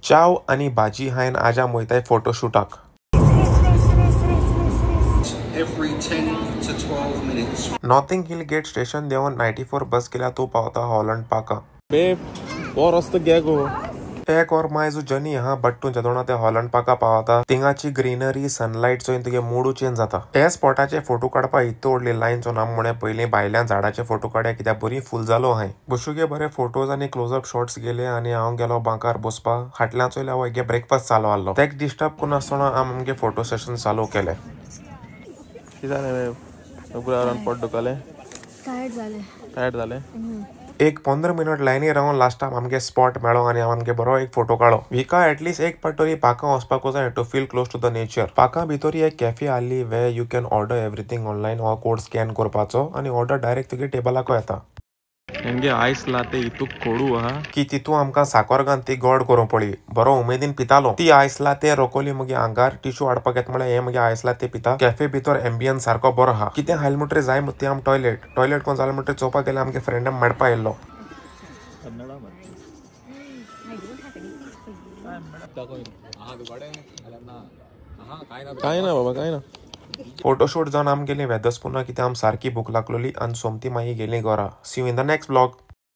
चाव आनी भाजी हायन आज आम वयताय फोटोशूटाक. Every 10 to 12 minutes. Notting Hill Gate station देवन 94 बस गेल्या तूं पावता हॉलंड पार्का. बेब हो रस्तो घे गो. एक और मायजो जर्नी हा बट तूं जेदोना ते हॉलंड पार्का पावता थिंगाची ग्रीनरी सनलायट चोयन तुगे मूडू चेंज जाता. त्या स्पॉटाचे फोटो काडपा इतू व्हडली लायन चोवन आम म्हणे पयलीं भायल्यान झाडाचे फोटो काडया कित्याक बरी फूल जालो हांय. बशुगे बरे फोटोज आनी क्लोजअप शॉट्स गेले आनी हांव गेलो बांकार बसपा. फाटल्यान चोयल्यार हांव ब्रेकफास्ट चालू आहलो. तेक डिस्टर्ब करून आसतना आम आमगे फोटो सेशन चालू केलें. कितें जालें बेब पोट दुखलें? टायर्ड जालें. टायर्ड जालें? एक 15 मिनट लायनी रावन लास्टाक आमगे स्पॉट मेळो आनी आमगे बरो एक फोटो काडलो. विका एटलिस्ट एक पाट तरी पार्का वचपाकूच जाय to feel close to the nature. पार्का भितर एक कॅफे आहली where you can order everything online. हो कोड स्कॅन करपाचो आनी ऑर्डर डायरेक्ट तुगे टेबलाको येता. हेंगे आयस लाते इतूक कोडू आहा की तितू आमकां साकर घालून ती गोड करूंक पडली. बरो उमेदीन पितालो. ती आयस लाते रोकोली मगे आंगार टिश्यू हाडपाक येता म्हळ्यार हे मगे आयस लाते पिता. कॅफे भितर एम्बियन्स सारको बरो आहा. कितें खायलें म्हणटरीर जाय ती आम टॉयलेट टॉयलेट कोण जालें म्हणटरीर चोवपाक गेल्यार आमगे फ्रेंडाक मेळपा येयल्लो. काय ना बाबा काय ना. फोटोशूट जावन आम गेली वेदरस्पुना कित्याक आम सारकी भूक लागलोली आनी सोमती मागीर गेली घरा. See you in the next vlog.